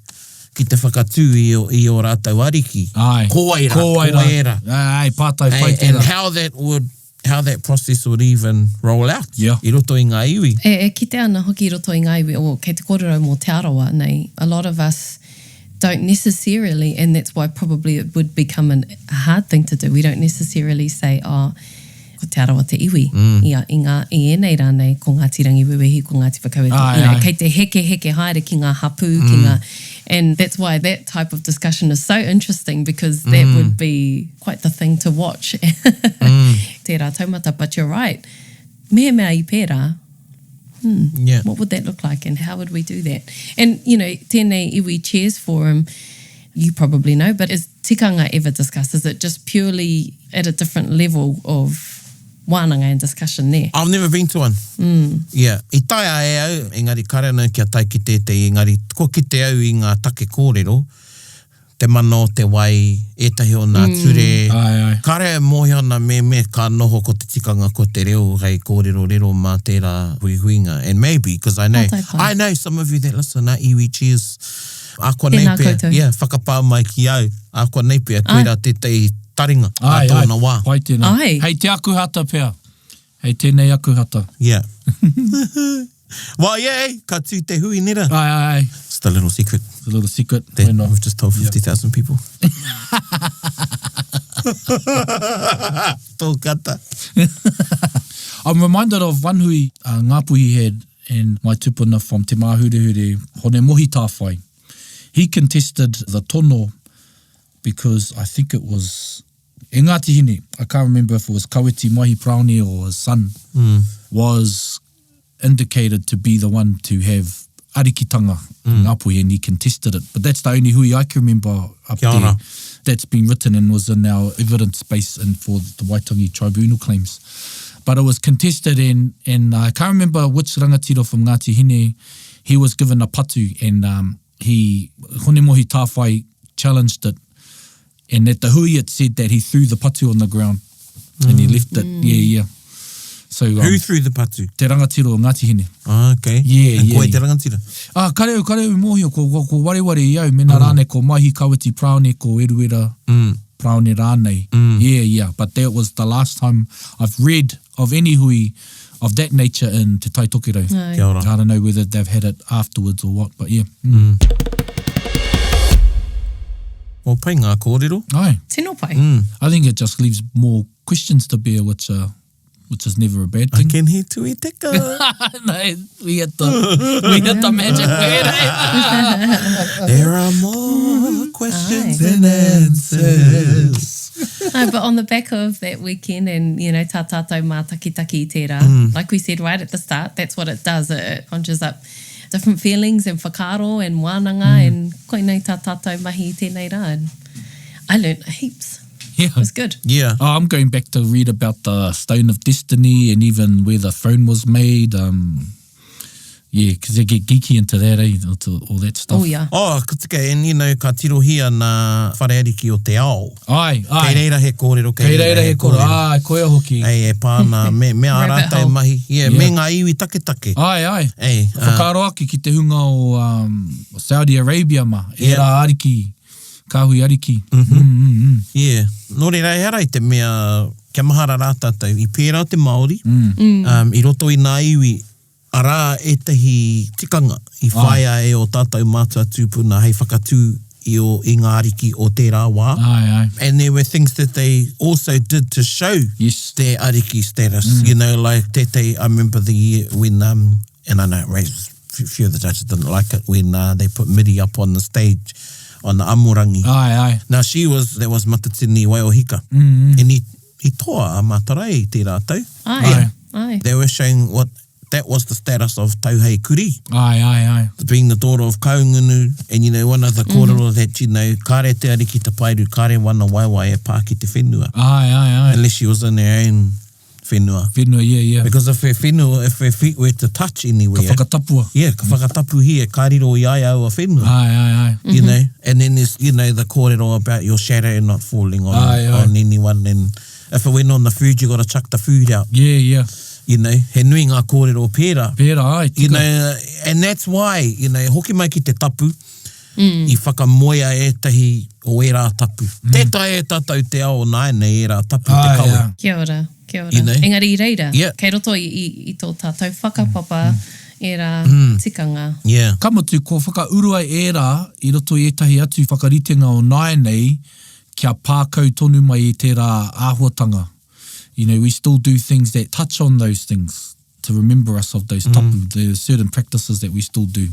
ki te whakatū i o, i o rātou ariki. Ai. Ko wai rā, Ko wai ko rā. wai rā. Ai, pātai pai And, and tērā. how that would how that process would even roll out Yeah. i roto i ngā iwi. E, e kite ana hoki i roto i ngā iwi, o, kei te kōrero mō Te Arawa nei, a lot of us don't necessarily, and that's why probably it would become an, a hard thing to do, we don't necessarily say, oh, ko Te Arawa te iwi, mm. i, a, i, ngā, i ēnei rā nei, ko Ngāti Rangiwewehi, ko Ngāti Whakaue, Ai, you know, ai. kei te heke heke haere ki ngā hapū, mm. ki ngā, and that's why that type of discussion is so interesting because that mm. would be quite the thing to watch. mm. Tērā taumata, but you're right. Mehemea i pērā, hmm, Yeah. what would that look like and how would we do that? And, you know, tēnei iwi chairs forum, you probably know, but is tikanga ever discussed? Is it just purely at a different level of wānanga and discussion there? I've never been to one. Mm. Yeah. I taea e au, engari kare ana kia tae ki tētehi, engari kua kite au i ngā take kōrero, te mana o te wai, ētahi o nā ture. Ai, ai. Kare e mōhio ana mehemea ka noho ko te tikanga ko te reo hei kōrerorero mā tērā huihuinga. And maybe, because I know, Ka tae pai. I know some of you that listen are iwi cheers. Ākuanei Tēnā pea, koutou. yeah, whakapā mai ki au, ākuanei pea, koirā tētahi taringa ā Ai, ai, tōna wā. pai tēnā. Ai. Hei te Akuhata pea. Hei tēnei Akuhata. Yeah. Well, yeah, eh, ka tū te hui nera. Ai, ai, ai. It's the little secret. It's a little secret. That Why not? we've just told 50,000 people. Tō kata. I'm reminded of one hui uh, Ngāpuhi had and my tupuna from Te Māhurehure, Hone Mohi Tāwhai. He contested the tono because I think it was e Ngāti Hine, I can't remember if it was Kawiti Maihi Paraone or his son, mm. was indicated to be the one to have arikitanga mm. Ngāpuhi and he contested it. But that's the only hui I can remember up Kia ora. there that's been written and was in our evidence base and for the Waitangi Tribunal claims. But it was contested and, and I can't remember which rangatira from Ngāti Hine, he was given a patu and um, he, Hone Mohi Tāwhai challenged it. And at the hui it said that he threw the patu on the ground and he left it. Yeah, yeah. So, um, Who threw the patu? Te rangatira o Ngāti Hine. Ah, okay. Yeah, And yeah, koe te yeah. rangatira? Ah, kare au, kare au i mōhio, ko, ko, ko wareware i au, mena mm. rānei ko Maihi Kawiti Paraone, ko Eruera mm. Paraone rānei. Mm. Yeah, yeah, but that was the last time I've read of any hui of that nature in Te Tai Tokerau. Ai. Kia ora. I don't know whether they've had it afterwards or what, but yeah. Mm. Well, pai ngā kōrero. Ai. Tino pai. I think it just leaves more questions to bear, which uh, which is never a bad I thing. can hear tui teka. no, we hit the we hit the magic word. Eh? There are more questions Aye. than answers. No, but on the back of that weekend and, you know, tā tātou mātakitaki i tērā, like we said right at the start, that's what it does. It, it conjures up different feelings and whakaaro and wānanga and koinei tā tātou mahi i tēnei rā. And I learnt heaps. Yeah. It was good. Yeah. Oh, I'm going back to read about the Stone of Destiny and even where the throne was made. Um, yeah, because they get geeky into that, eh? Into all that stuff. Oh, yeah. Oh, ka tika, and you know, ka tirohia nā whare ariki o te ao. Ai, ai. Kei reira he kōrero, kei, Kei reira he kōrero. Ai, koia hoki. Ei, e pā ana, me, me ā Rabbit rātou hole. mahi, yeah, Yeah. me ngā iwi taketake. Ai, ai. Ei, ā. Whakaaro ake ki te hunga o um, Saudi Arabia ma, Yeah. ērā ariki, kāhui ariki. Mm -hmm. mm, mm, mm. Yeah. Nō reira, ehara i te mea, kia mahara rā tātou, i pērā te Māori, mm. um, i roto i ngā iwi, arā ētahi tikanga i whāia e ō tātou mātua tūpuna hei whakatū i, o, i ngā ariki o tērā wā. Ai, ai. And there were things that they also did to show Yes. their ariki status. Mm. You know, like tētahi, I remember the year when, um, and I know it raises, few of the judges didn't like it, when uh, they put Miri up on the stage on the amorangi. Ai, ai. Now she was, that was Matatini Waiohika. Mm -hmm. And i, i toa a Mātarai i tērā tau. Ai, Ai. ai. They were showing what, that was the status of Tauhei Kuri, Ai, ai, ai. being the daughter of Kaungunu, and you know, one of the kōrero mm -hmm. that, you know, kāre te ariki tapairu, kāre wana waewae e pā ki te whenua. Ai, ai, ai. Unless she was in her own whenua. Whenua, yeah, yeah. Because if her whenua, if her feet were to touch anywhere... Ka whakatapua. Yeah, ka whakatapuhia, ka riro i ai aua whenua. Ai, ai, ai. You know, and then there's, you know, the kōrero about your shadow not falling on, Aye, aye. on anyone. And if it went on the food, you got to chuck the food out. Yeah, yeah. You know, he nui ngā kōrero pērā. Pērā, ai, tika. You know, and that's why, you know, hoki mai ki te tapu, mm. i whakamoea ētahi o ērā tapu. Mm. Tē taea e tātou te ao nāianei ērā tapu te Ai, kawe. ai. Kia ora, kia ora. You know? Engari i reira, Yeah. kei roto i, i, i tō tātou whakapapa ērā tikanga. Yeah. Ka mutu, kua whakaurua ērā i roto i ētahi atu whakaritenga o nāianei kia pākau tonu mai i tērā āhuatanga. You know, we still do things that touch on those things to remember us of those tapu, the certain practices that we still do.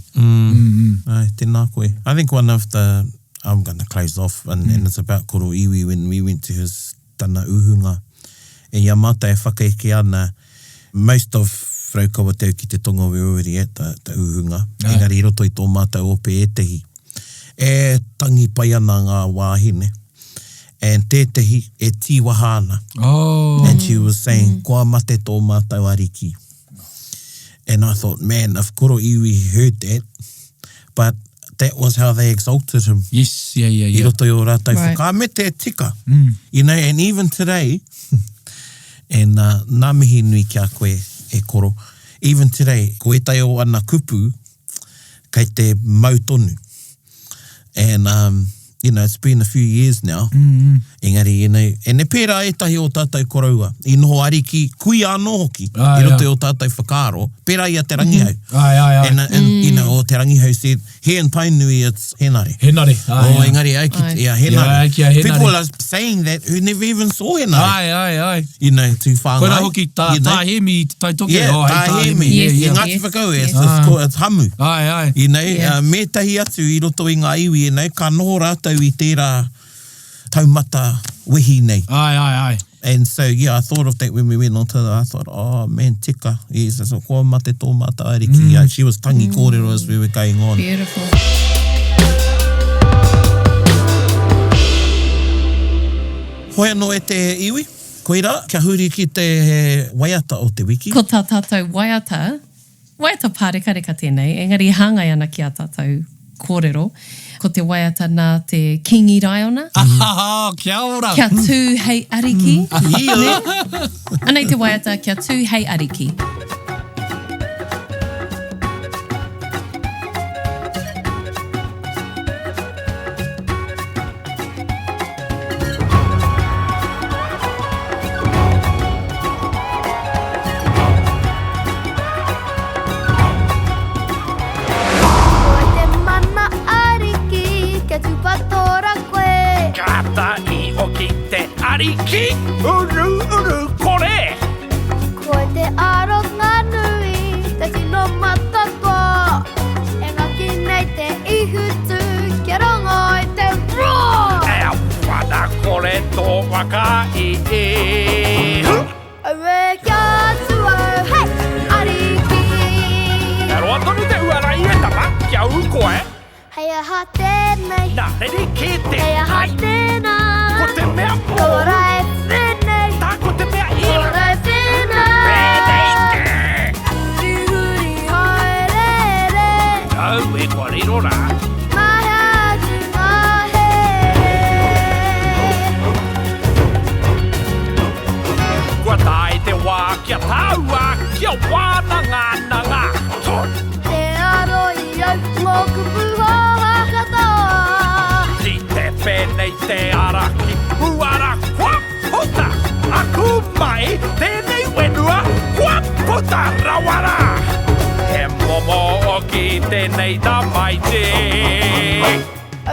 Ai, tēnā koe. I think one of the, I'm going to close off, and, and it's about Koro Iwi when we went to his tana uhunga. E i a mātou e whakaeke ana, most of Raukawa Te Au ki te Tonga we already at the, the uhunga. Ai. Engari i roto i tō mātou ope ētehi. E tangi pai ana ngā wāhine. And tētehi e tīwaha ana. Oh, And she was saying, kua mate tō mātou ariki. And I thought, man, if Koro Iwi heard that, but that was how they exalted him. yes, yeah, yeah, I yeah. roto i o rātou Right. whakaaro. Me te tika. You know, and even today, and uh, nā mihi nui ki a koe e koro, even today, ko ētahi o ana kupu, kei te mau tonu. And, um, you know, it's been a few years now. Mm. Engari, you know, and e pērā ētahi o tātou koroua, i noho ariki, kui anō hoki, Ah, i roto yeah. i o tātou whakaaro, pērā i a Te Rangihau. Ai, ai, ai. And, uh, and you know, o Te Rangihau said, here in Tainui, it's Henare. Henare. Ai, Oh, ai. engari, ai, ki, Ai. yeah, Henare. Yeah, ai ki a Henare. People are saying that who never even saw Henare. Ai, ai, ai. You know, tū whāngai. Koirā hoki tā, you know. tā Hemi i te Taitoke. Yeah, oh, hei tā tā Hemi. Hemi. Yeah, Yes. I yeah. Ngāti Yes. Whakaue, it's, Yes. it's, called, it's hamu. Ai, ai. You know, Yeah. uh, me tahi atu i roto i ngā iwi, you know, ka noho rātou i tērā taumata wehi nei. Ai, ai, ai. And so, yeah, I thought of that when we went on to the, I thought, oh man, tika. Yes, so, kua mate tō mātou ariki. Mm. Yeah, she was tangi kōrero as we were going on. Beautiful. Hoi anō e te iwi, koira, kia huri ki te waiata o te wiki. Ko tā tātou waiata, waiata pārekareka tēnei, engari hāngai ana ki a tātou kōrero. Ko te waiata nā te Kingi Raiona. Ah, kia ora. Kia tū hei ariki. Ia. Anei te waiata, kia tū hei ariki. Ko te mana ariki, kia tūpatora koe. Kata i oki te ariki, uru uru kore. Ko te aronga nui, te tino matatoa. E ngaki nei te ihutu, kia rongo i te roar. E wana kore tō waka i ihu. Aue kia tū au, hei, ariki. E roa tonu te uara i e tama, kia ū koe. Hei aha tēnei, Nā, rere kē te hei aha ai. tēnā. Ko te mea mōu. Kaua rā e whēnei. Tā ko te mea ira. Kaua rā e whēnei. Pēnei kē. Hurihuri haereere. Au e kua riro rā. Mahea atu ngā here. Kua tae te wā kia tāua, kia wānangananga. Te aro i au ngō kupu hōhā katoa. Ki te pēnei te ara ki uara kua puta aku mai tēnei whenua kua puta rawa rā. He momo hoki tēnei tamaiti.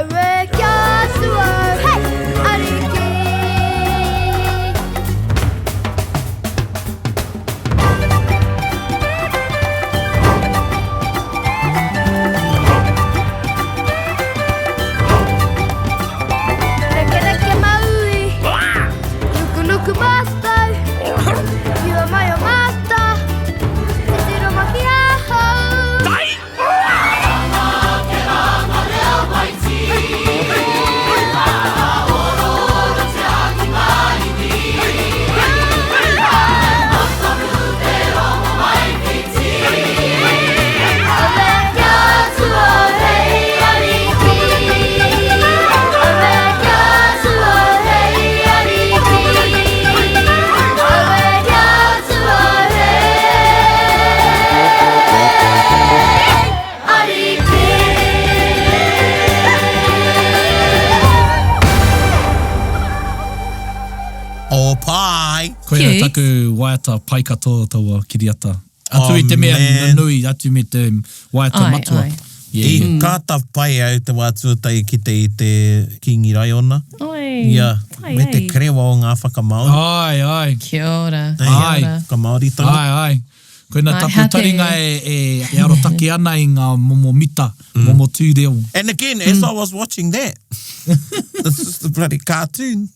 Aue kia atu au, hei, ariki. Rekereke maui, nukunuku mātou, Hiwa mai o mata, titiro maki ahau. Tai! Oh, pai! Koira Cute. taku waiata pai katoa taua kiriata. Atu Oh, i te mea man. nui, atu me te waiata Ai, matua. ai. Yeah, I yeah. kāta pai au te wā tuatahi ki te i te Kīngi Raiona. Oi. Ia, Pai, me te ei. kerewa o ngā whakamāori. Ai, ai. Kia ora. Ai. Kia ora. Whakamāoritanga. Ai, ai. Koina Ai, taku hea te- taringa e, e, e arotake ana i ngā momo mita, momo tūreo. And again, as I was watching that, it's just a bloody cartoon.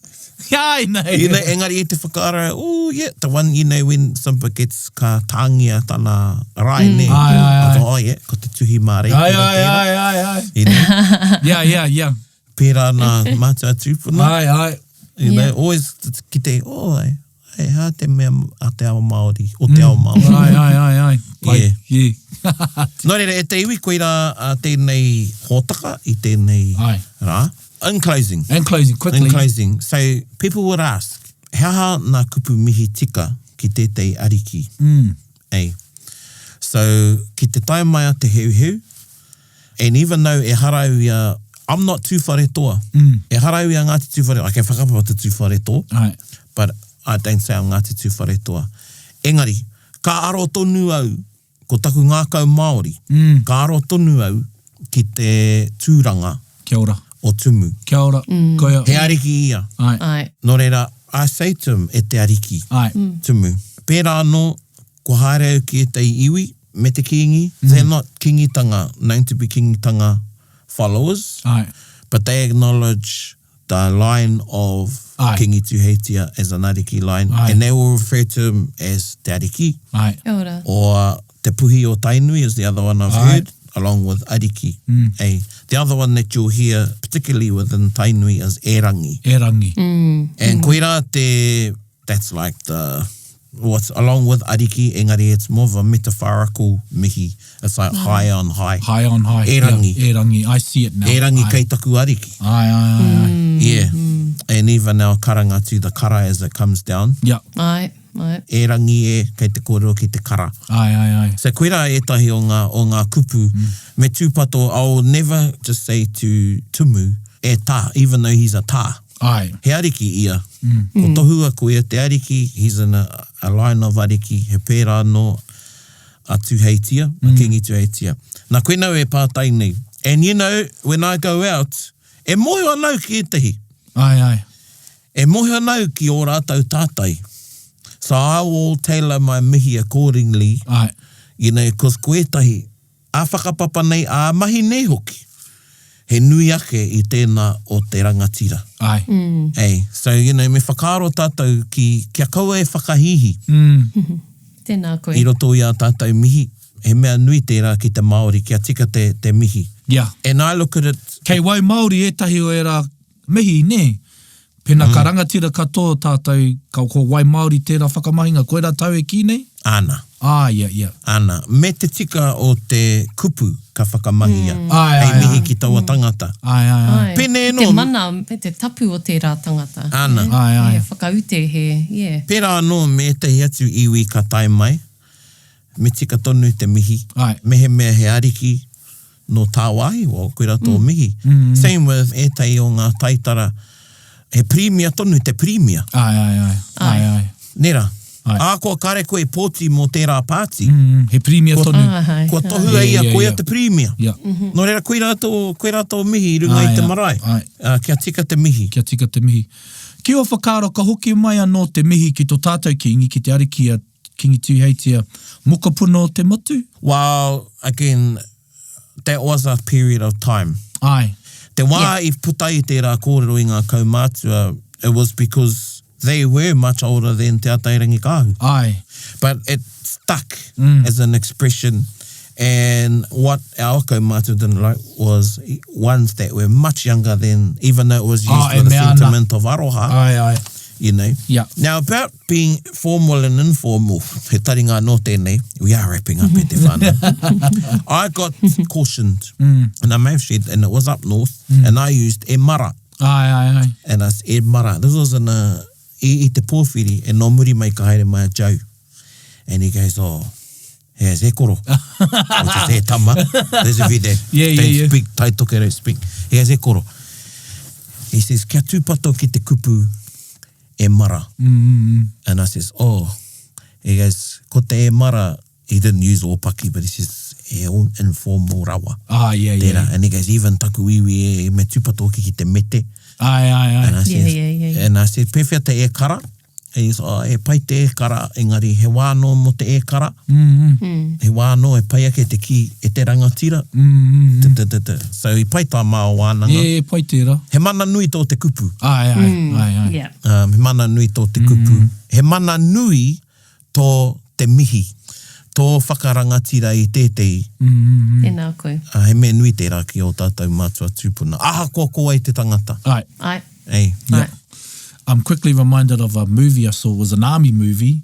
Ai, nei. You know, engari i te whakaara, oh yeah, the one, you know, when Simba gets ka tāngia tana rae, mm. ne? Ai, ai, ai. I thought, oh yeah, ko te tuhi mārei. Ai, ai, ai, ai, ai. You know, Yeah, yeah, yeah. pērā nā mātua tūpuna. Ai, ai. You know, Yeah. always ki te, oh, ai, ai, hā te mea a te ao Māori, o te ao Māori. Ai, ai, ai, ai. Pai. Yeah. Yeah. Nō reira, e te iwi, koirā a tēnei hōtaka i tēnei Ai. rā. In closing. In closing, quickly. In closing. So, people would ask, he aha nā kupu mihi tika ki tētehi ariki? Mm. Ei. So, ki te tae mai a Te Heuheu, and even though ehara au i a, I'm not Tūwharetoa. Mm. Ehara au i a Ngāti Tūwharetoa. I can whakapapa to Tūwharetoa. Ai. But I don't say I'm Ngāti Tūwharetoa. Engari, ka aro tonu au, ko taku ngākau Māori, mm. ka aro tonu au ki te tūranga Kia ora. o Tumu. Kia ora. Mm. Koia. He ariki ia. Ai. Ai. Nō reira, I say to him, e te ariki, Ai. Tumu. Pērā anō, kua haere au ki ētahi iwi me te Kīngi. They're not Kīngitanga, known to be Kīngitanga followers, Ai. but they acknowledge the line of Ai. Kīngi Tūheitia as an ariki line, Ai. and they will refer to him as te ariki, Ai. Kia ora. or Te Puhi o Tainui is the other one I've Ai. heard, along with ariki. Eh, the other one that you'll hear, particularly within Tainui, is Erangi. Erangi. And koirā te, that's like the, what's along with ariki, engari it's more of a metaphorical mihi. It's like high on high. High on high. Erangi. Yeah, erangi. I see it now. Erangi Ai. kei taku ariki. Ai, ai, ai, ai. Yeah. And even our karanga to the kara as it comes down. Yeah. Ai, ai. Erangi e kei te kōrero ki te kara. Ai, ai, ai. So koirā ētahi o ngā, o ngā kupu. Me tūpato, I'll never just say to Tumu, e tā, even though he's a tā. Ai. He ariki ia. Ko tohua ko ia te ariki, he's in a, a line of ariki, he pērā anō a Tūheitia, a Kingi Tūheitia. Nā koe nau e pātai nei. And you know, when I go out, e mōhio ana au ki ētahi. Ai, ai. E mōhio ana au ki ō rātou tātai. So I will tailor my mihi accordingly, Ai. you know, cause ko ētahi, ā whakapapa nei, ā mahi nei hoki, he nui ake i tēnā o te rangatira. Ai. Ei, so, you know, me whakaaro tātou ki, kia kaua e whakahīhī Tēnā koe. i roto i ā tātou mihi. He mea nui tērā ki te Māori, kia tika te, te mihi. Yeah. And I look at it, Kei wai Māori ētahi o ērā mihi, nē? Pēnā ka rangatira katoa tātou, ka, ko wai Māori tērā whakamahinga, koirā tāu e kī nei? Āna. Ā, ia, ia. Āna. Me te tika o te kupu ka whakamahia Āe, hei āe, mihi āe. ki taua tangata. Āe, āe, āe. Āe. Pēnei Te anō. mana me te tapu o tērā tangata. Āna. Āe, āe. He whakaute, he, yeah. Pērā anō me ētahi atu iwi ka tae mai, me tika tonu te mihi. Āe. Mehemea he ariki nō tāwāhi, well, koirā tō mihi. Same with ētahi o ngā taitara, he pirimia tonu te pirimia. Āe, āe, āe. Āe, āe. Nē rā? Āe. Ahakoa kāre koe i pōti mō tērā pāti, He pirimia tonu. Āe, kua tohua Yeah, ia yeah, koia yeah. te pirimia. Yeah. Nō reira, koirā tō, koirā tō mihi i runga Āe, i te āe, marae. āe. Ā, kia tika te mihi. Kia tika te mihi. Ki ō whakaaro ka hoki mai anō te mihi ki tō tātou Kīngi, ki te Ariki a Kīngi Tūheitia, mokopuna o te motu? Well, again, that was a period of time. Āe. Te wā i puta ai tērā kōrero i ngā kaumātua, it was because they were much older than Te Atairangikaahu. Āe. But it stuck as an expression and what our kaumātua didn't like was ones that were much younger than, even though it was used Oh, e with a mea ana. sentiment of aroha, Āe, āe. you know. Yeah. Now about being formal and informal, he taringa anō tēnei, we are wrapping up e te whānau. I got cautioned, Mm. and I may have said, and it was up north, and I used e mara. Āe, āe, āe. And I said, e mara. This was in a, i, i te pōwhiri, and nō muri mai ka haere mai a Joe. And he goes, oh, he goes, e koro. Which is e tama. There's a video. Yeah, yeah, Don't yeah. speak, Tai Tokerau speak. He goes, e koro. He says, kia tūpato ki te kupu e mara. Mm. And I says, oh. He goes, ko te e mara, he didn't use ōpaki, but he says, he informal rawa. Ah, yeah, yeah. Tērā. And he goes, even taku iwi e, me tūpato hoki ki te mete. Āe, āe, āe. And I Yeah, says, yeah, yeah, yeah. And I said, pēwhea te e kara? And he says, oh, e pai te e kara, engari he wā anō mō te e kara. Mm, He wā anō e pai ake te kī e te rangatira. Mm, Te, te, te, te. So i pai tā māua wānanga. Yeah, pai tērā. He mana nui tō te kupu. Āe, āe, āe, āe. Yeah. Um, he mana nui tō te kupu. He mana nui tō te mihi, tō whakarangatira i tētehi. Tēnā koe. Uh, he mea nui tērā ki ō tātou mātua tūpuna. Ahakoa ko wai te tangata. Āe. Āe. Ei. Āe. I'm quickly reminded of a movie I saw. It was an army movie,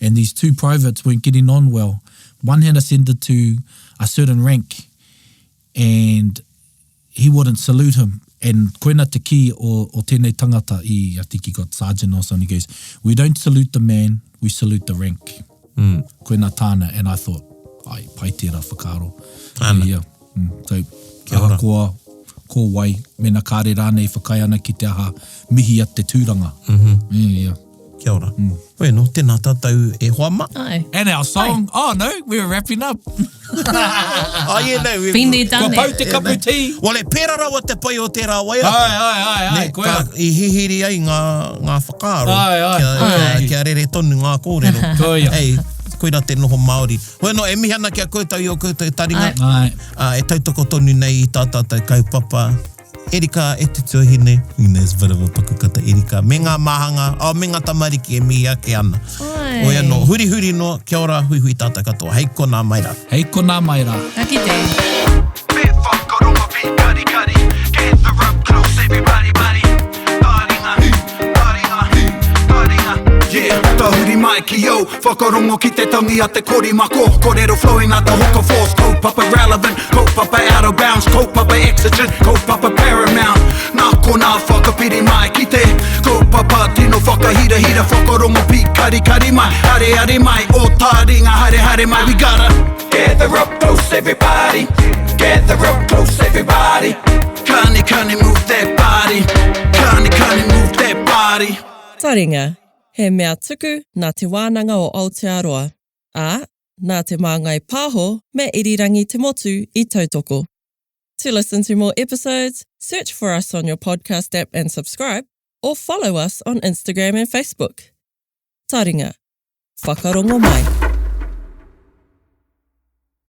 and these two privates weren't getting on well. One had ascended to a certain rank, and he wouldn't salute him. And koina te kī o, o tēnei tangata i, I think he got sergeant or something, he goes, we don't salute the man, we salute the rank. Mm. Koina tāna, and I thought, ai, pai tērā whakaaro. Ana. Yeah. Mm. So, Kia ora. ahakoa, ko wai, mena kāre rānei whakaae ana ki te aha, mihi a te tūranga. Mm -hmm. Yeah, yeah. Kia ora. Mm. Bueno, tēnā tātou e hoa mā. Ai. And our song, oh no, we're wrapping up. Oh, yeah, no. we- Been there, done Kua pau that. te kapu tī. Well, e pērā rawa te pai o tērā waiata. Ai, ai, ai, ai, Ne, koia. ka, i hihiri ai ngā, ngā whakaaro. Ai, ai. Kia, kia, Ai. kia rere tonu ngā kōrero. Koia. Ei, koira te noho Māori. Hoi anō, e mihi ana ki a koutou i ō koutou taringa. Ai. Ai. Ā, e tautoko tonu nei i tā tātou kaupapa. Erika, e te tuahine, you know, it's a bit of a paku kata, Erika, me ngā māhanga, oh, me ngā tamariki e mihi ake ana. Ai. Hoi anō, hurihuri noa, kia ora, huihui tātou katoa. Hei konā mai rā. Hei konā mai rā. Ka kite. Me whakarongo pīkarikari Gather up close everybody buddy Taringa, taringa, taringa Yeah, tahuri mai ki au Whakarongo ki te tangi a te korimako Kōrero flowing like the hook of force Kaupapa relevant, kaupapa out of bounds Kaupapa exigent, kaupapa paramount Nā konā whakapiri mai ki te Kaupapa tino whakahirahira Whakarongo pīkarikari mai Haere mai, o taringa haere haere mai We gotta gather up close everybody Gather up close everybody Kani kani move that body Kani kani move that body Taringa, he mea tuku nā Te Wānanga o Aotearoa, ā, nā Te Māngai Pāho me Irirangi Te Motu i tautoko. To listen to more episodes, search for us on your podcast app and subscribe, or follow us on Instagram and Facebook. Taringa, whakarongo mai.